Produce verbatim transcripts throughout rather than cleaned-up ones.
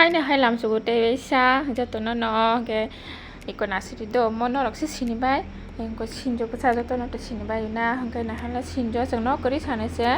Ani hai lamsugo tei sa jotono no hwnkhe iko nasiri do mo norok se sini bai. Hwnkhe sinjo bwsa jotono to sini bai na hwnkhe nahala sinjo chwng no kwrwi sani se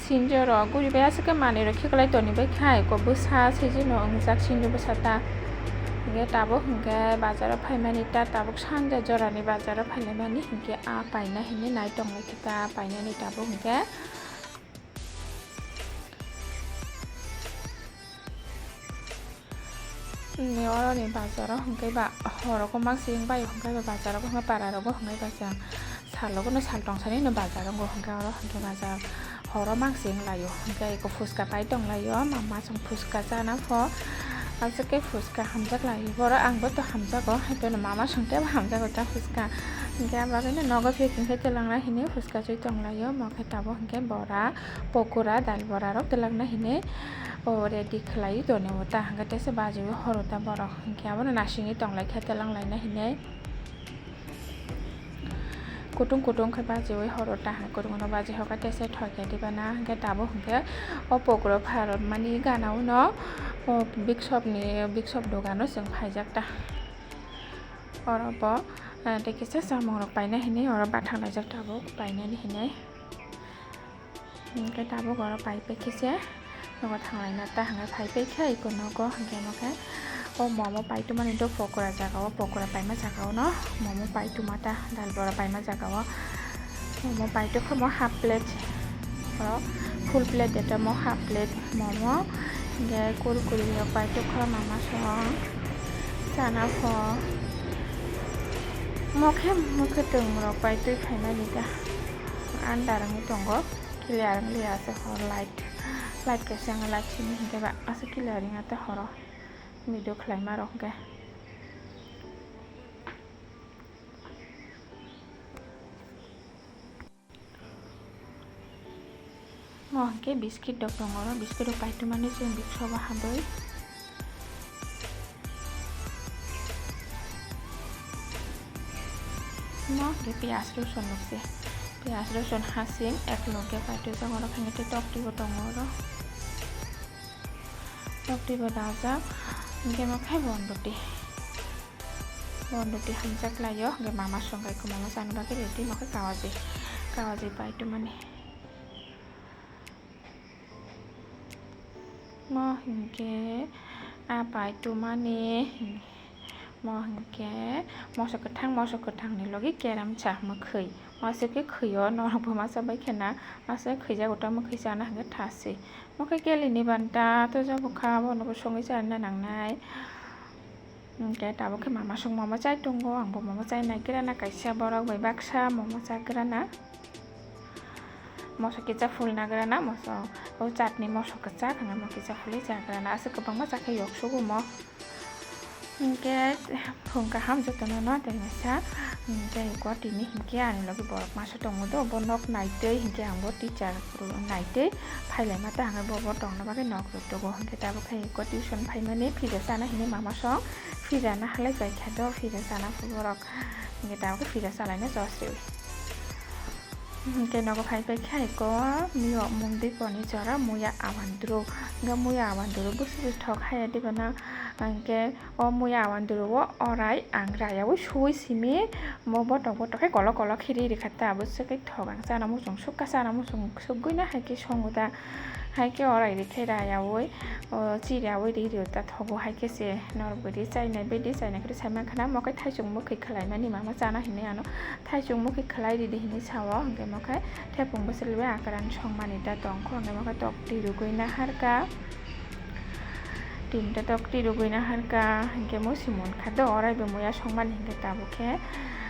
sinjo rok guri bai aswk khe manwi rok khiklai toni bai kha iko bwsa sijino wngjak sinjo bwsa ta. Hwnkhe tabuk hwnkhe bazaro phaimani ta tabuk sanja jorani bazaro phailaimani hwnkhe a paina hinwi nai tonglai khe ta painani tabuk hwnkhe. Ni oroni bazaro hwnkhe ba horogo mansing bai hwnkhe ba bazaro hwnkhe para rogo hwnkhe ba chwng salogono sal tong sani no bazar wngo hwnkhe oro hwnkhe bazar horo mansing laio hwnkhe eko phuska pai tong laio mama chwng phuska chana pho aswk khe phuska hamjak laio borok ang bo to hamjago hai phano mama chwng tebo hamjago ta phuska hwnkhe abo bagwino nogo packing khe twlangna hini phuska chui tong laio omo khe tabuk hwnkhe bora. Pokora dal bora rok twlangna hinwi o ready khlai tongo ta hwnkhe tesa bajiwi horo ta borok hwnkhe abono nasingwi tonglaikha twlang laina hinwi kutung kutung khe bajiwi horo ta hwnkhe kutung kutung baji hokha tesa thokya diba na hwnkhe tabuk hwnkhe o pokora pharwrwkmani gana uno o big shop ni big shop dogano chwng phaijak ta oro bo tei kisa chamung rok paina hinwi oro bathang laijak tabuk painani hinwi. Hwnkhe tabuk oro pai pai khe se nogo thanglaina ta hwnwi phai pai khe iko nogo hwnkhe omo khe o momo paituma ni do pokora jaga o pokora paima jaga o no momo paituma ta dal bora paima jaga o momo paituk khe omo half plate oro full plate de tamo half plate momo hwnkhe kurkuri rok paituk khe mama song chana pho omo khe mwkhwtwng rok paitwi phaimani ta. Andar wngwi tongo, clear wngya aswk hor light, light kaisa wngya light simi hinkhe ba aswk clear wngya tei horo video khlaima rok hinkhe. Mo hinkhe biscuit rok tongo, oro biscuit rok paitwmani chwng biksogo habwi. Mo hinkhe piyaj rosun nukse, piyaj rosun hasim ek loge paitwijak oro, hinkhe tei tok twibo tongo oro, tok twibo dajak, hinkhe mo khe bonboti, bonboti hamjak laio, hinkhe mama songkha eko mama chani bagwi ready, mo khe kawajwi, kawajwi paitwmani. Mo hinkhe a paitwmani, mo hinkhe moso kwthang, moso kwthangni logi keramsa mwkhwi. Aswk khe khwio, norokbo masa bai khena, aswk khwijago ta mwkhwi chana hinkhe thasi. Mo khe kelini banta, to jabo kha, bono bo songwi chana nangnai. Hinkhe tabuk khe mama song momo chai tongo, angbo momo chai naigrana, kaisa borok bai baksa momo chagrana. Moso kisa phul nagrana, moso o chatni moso kwchak hwnwi mo kisa phulwi chagrana, aswk kwbangma chakhe yok sugo mo. Hinkhe phung kaham jotono no tei masa, tei eko tini hinkhe ani logi borok masa tongo do, bo nok naitwi hinkhe ang bo teacher naitwi phailaima ta hwnwi bo bo tongna bagwi nok rwtugo, hinkhe tabuk khe eko tuition phaimani pizza chana hinwi mama song pizza naharlai paikha do, pizza chana phu borok. Hinkhe tabuk khe pizza salaina jos riwi. Hinkhe nogo phai paikha eko mio mungdwi koni jora muya awandru. Hinkhe muya awandru bwswk thok haya diba na. Hinkhe o muya awandru o orai ang rayaui suui simi mo botok botok khe kolok kolok khe ri rikha ta bwswk khe thok ang chana muchung sukha chana muchung sugui na hai khe songo ta. Hai khe orai rikhe rayaui, o chiriaui ri rio ta thogo hai khe se norok bo ri chainai, bedi chainai khe sai mankha na, mo khe thaichung mwkhwi khwlaimani mama chana hinwi ano thaichung mwkhwi khwlai ridi hinwi sao, hinkhe mo khe thepung bwswk bai akran songmani ta tongkho, hinkhe mo khe tok twi rwgwi naharkha, tinta tok twi rwgwi naharkha, hinkhe mo si munkha do orai bo muya songmani hinkhe tabuk khe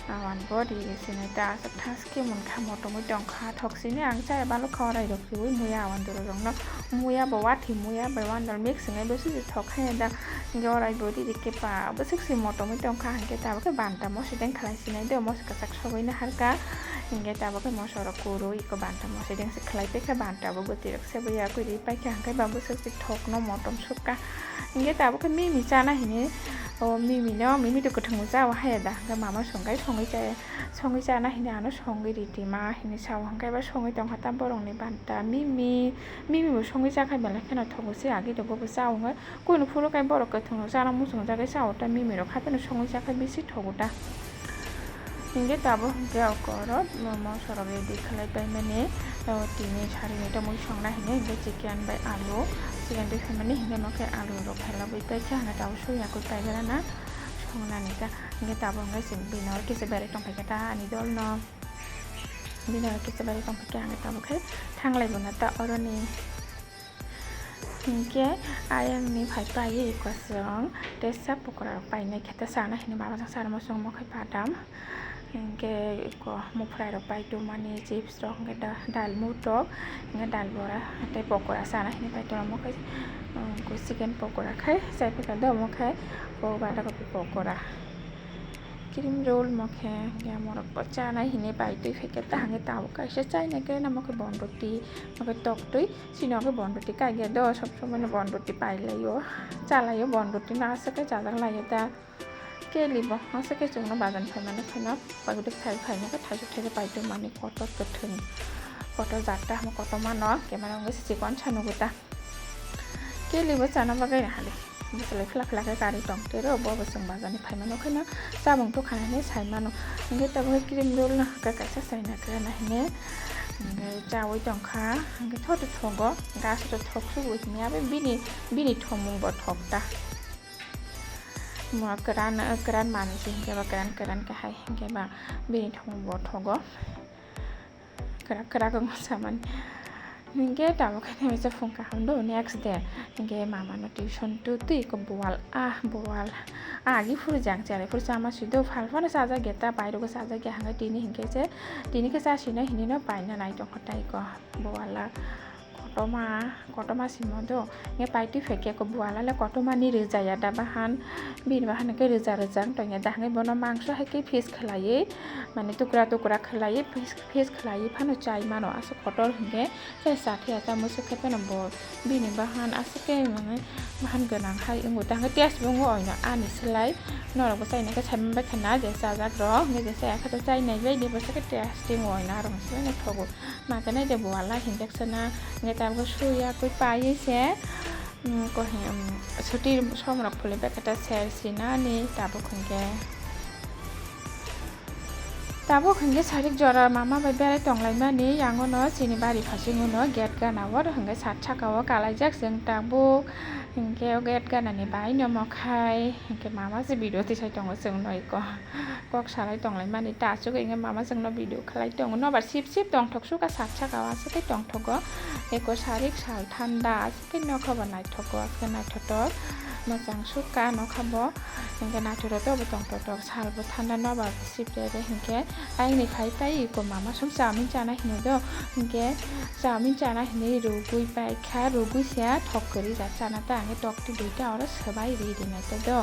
awan bo ri sinai ta aswk thas khe munkha motomwi tongkha. Thok sini ang chaya balukha orai rok riui muya awandru rokno. Muya bo wathi muya bai wandal mix wngwi bwswk se thok khe da. Hinkhe orai bo riri khe pa bwswk se motomwi tongkha hinkhe tabuk khe banta moso deng khlai sinai de moso kwchak sogwi naharkha. Hingke tabuk khe moso rok kuru iko banta moso dengse khlai paikha, banta bo bwtwi rok se bo yakwi ri paikha, hingke ba bwswk si thokno motom sukha. Hingke tabuk khe mimi chana hini, o mimi no, mimi to kwthwng bo cha o haya da, hingke mama songkai songwi chaya, songwi chana hini ano songwi ri tima hini sao, hingke ba songwi tongkha ta borokni banta mimi, mimi bo songwi chakha belai kheno thogo se agi do bo bo cha o hwnwi. Kunu phuru khe borok kwthwng rok chana muchung jagwi sao ta mimi rok hapheno songwi chakhe bisi thogo ta. Hingke tabuk hingke oko oro moso rok ready khlai paimani, o tini sarini ta mui songna hini hingke chicken bai alu, chicken twi phaimani hingke mo khe alu rok khelabwi paikha hingke tabuk sui yakwi paibrana songnani ta hingke tabuk hingke chwng bini oro kisa berai tongphaikha ta ani dol no bini oro kisa berai tongphaikha hingke tabuk khe thanglai bona ta oroni. Hinkhe ayang ni phai pai eko chwng tei sa pokora rok painai khe ta sana hinwi mama jang sana muchung mo khe badam hinkhe eko muphrai rok pai tongmani chips rok hinkhe da dal mutok hinkhe dal bora tei pokora sana hinwi pai tongmo khe chicken pokora khai chai phaikha do omo khe bo bata kopi pokora cream roll mo khe hinkhe morok bo chanai hinwi pai twi phaikhe ta hinkhe tabuk kaisa chainai khe namo khe bon roti mo khe tok twi. Chini obo bon roti kaiya do, sob somoi no bon roti pai laio, cha laio bon roti no aswk khe chajak laio da. Keli bo aswk khe chwng no bazar ni phaimani phano pagwdwk thai phaino khe thaichuk thaichuk pai tongmani kotor kwthwng, kotor jatta hamo kotor mano camera wngwi se chikon sa nugo ta. Keli bo chana bagwi hali. Bwswlai phla phla khe karwi tong tero, bo bo chwng bazar ni phaimano kheno chabung tokha hinwi saimano. Hinkhe tabuk khe cream roll no hakhe kaisa chaina khe na hinwi hinkhe chawi tongkha. Hinkhe thoto thogo gas to thok sugo hinwi abo bini bini thomung bo thok ta. Mo kwran kwran manwi se hinkhe ba kwran kwran khe hai hinkhe ba bini thomung bo thogo. Kwrak kwrak wngma samani. Hinkhe tabuk khe tei phung kaham do next day. Hinkhe mama no tuition tu twi ko buwal ah buwal. Ah agi phuru jang chere phuru chama si do phal phano chajak ya ta pai rogo chajak ya hwnkhai tini hinkhe se tini khe chasino hinwi no paina nai tongkha tai ko buwal ah. Kotorma kotorma simo do. Hinkhe pai twi phaikhe ko buwal ah le kotorma ni rwja ya da bahan. Bini bahan hinkhe rwja rwja wng tong ya da hwnkhai bono mangso hai khe piece khlaiwi mane tukra tukra khlaiwi piece. Face khlaiwi phano chai mano aswk kotor hinkhe tei cha phiya ta muchuk khe phano bo bini bahan aswk khe mane bahan gwnang hai wngo tangkhe taste bo wngo oino ani slai norok bo chaina khe saiman bai khana je chajak rok hinkhe je chaya khe to chainai bai di bwswk khe tasty wngo oino aroni slai no thogo makhe nai de bo wala hinkhe khwna hinkhe tabukhe suya khe paiwi se. Suti somrok phulwi bai khe ta ser sinani tabuk hinkhe. Tabuk hinkhe sarik jora mama bai berai tonglaimani yangono chini bari phasingono gate gana o hinkhe sat saka o kalaijak chwng tabuk hinkhe o gate gana ni bai no mokhai hinkhe mama se video tisai tongo chwng no eko kok salai tonglaimani ta aswk hinkhe mama chwngno video khlai tongo nobar sip sip tongthok suka sat saka o aswk tongthogo eko sarik sal thanda. Tei nokha bo naithogo, khe naithotok, mwchang sukha nokha bo, hinkhe naithotok tei bo tongthoktok, sal bo thanda nobar sip rere hinkhe ayangni phai tai iko mama song chowmin chana hino do, hinkhe chowmin chana hinwi rugwi paikha, rugwi se thok kwrwi ja chana ta hinkhe tokti duita oro swbai ri rinai ta do,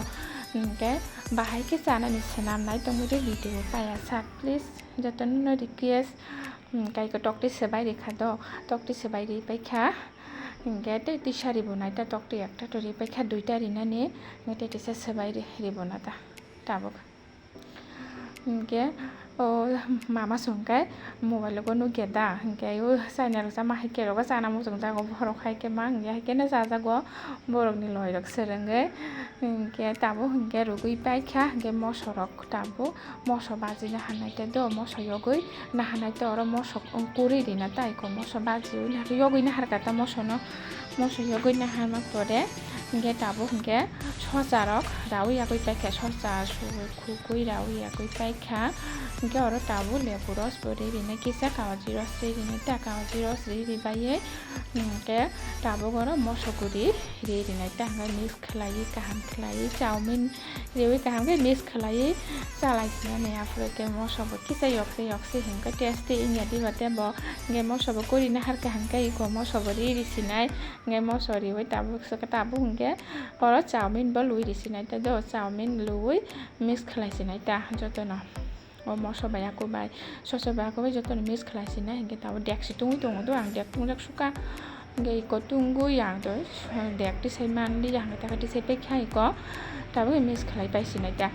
hinkhe bahai khe chanani swnam nai tongwi de video paya sak please jotono no request, hinkhe iko tokti swbai rikha do, tokti swbai ri paikha. Hinkhe tei tisa ribo nai ta tokti ekta to ripai kha duita rinani hinkhe tei tisa swbai ri- ribo na ta tabuk hinkhe o mama songkhe mobile o nukya da hinkhe o china rok chama hai kerogo chana muchung jago borok hai khe ma hinkhe hai khe no chajago borok ni loi rok swrwngwi hinkhe tabuk hinkhe rugwi paikha hinkhe moso rok tabuk. Moso bajina hanai te do, moso yogwi nahanai te oro moso kwrwi rina tai ko moso bajiwi nahar yogwi naharkha ta mosono, moso yogwi naharma pore hinkhe tabuk hinkhe socha rok rawi yagwi paikha, socha su khukwi rawi yagwi paikha hinkhe oro tabuk lebu ros bo ri rinai kisa kawaji ros ri rinai ta kawaji ros ri ri baiwi hinkhe tabuk oro moso kwrwi ri rinai ta hinkhe mix khlaiwi kaham khlaiwi chowmin riwi kaham khe mix khlaiwi chalai sinani aphuru khe moso bo kisa yokse yokse hinkhe tasty wngya diba tei bo hinkhe moso bo kwrwi naharkha hinkhe iko moso bo ri ri sinai hinkhe moso riwi tabuk tabuk hinkhe oro chowmin bo lui ri sinai tei do chowmin lui mix khlai sinai ta jotono. O moso bai aku bai, soso bai aku bai jotono mix khlai sinai, hinkhe tabuk dek si tungwi tongo do, ang dek tungjak sukha. Hinkhe iko tungwi ang to dek tisai manliya, hinkhe taka tisai paikha iko. Tabuk mix khlai pai sinai ta.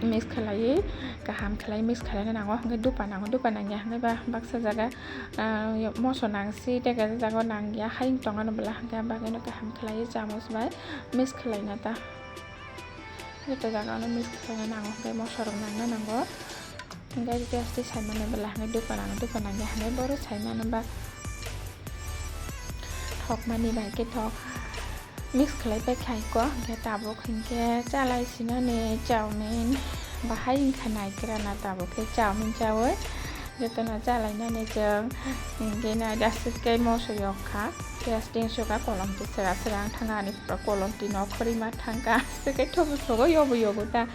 Mix khlaiwi kaham khlai mix khlaina nango, hinkhe dupa nango, dupa nangya hinkhe ba baksa jaga, ah, moso nangsi, tei kaisa jaga o nangya, hayung tongmani bwla hinkhe bagwino kaham khlaiwi chamus bai mix khlaina ta. Joto jaga o mix khlaina nango, hinkhe moso rok nangna nango. Hinkhe tei saimano bwla hinkhe dupa nango, dupa nangya hinkhe bohrok saimano ba thokmani bai khe thok. Mix khlai paikha iko, hinkhe tabuk hinkhe chalai sinani chowmin bahai wngkha naikrana tabuk khe chowmin chawi jotono chalainani chwng hinkhe nai aswk khe moso yokha, piyaj tin sukha kolom twi sera sera wng thangkha ani pura kolom twi nokhorwi ma thangkha aswk khe thobu sogo yobo yobo ta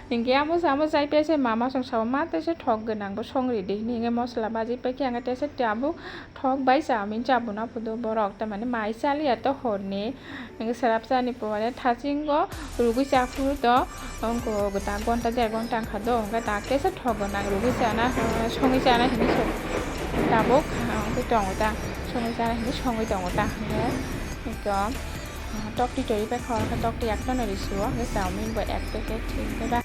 hinkhe amo samo chai piyaj se mama song sao ma tei se thok gwnang bo song ridi hinwi hinkhe mosola baji paikha hinkhe tei se tabuk. Thok bai chowmin chabuna phudo borok, tamani mai chaliya to horni. Hinkhe srapsa ni pore thachingo rugwi chaphuru to, wngkha ta gonta der gonta wngkha do, hinkhe ta kesa thok gwnang rugwi chana, songwi chana hinwi se tabuk, hinkhe tongo ta, songwi chana hinwi songwi tongo ta, hinkhe ekdom tokti tori pai kha, hinkhe tokti ekta no risuo, hinkhe chowmin bo ek packet, hinkhe ba.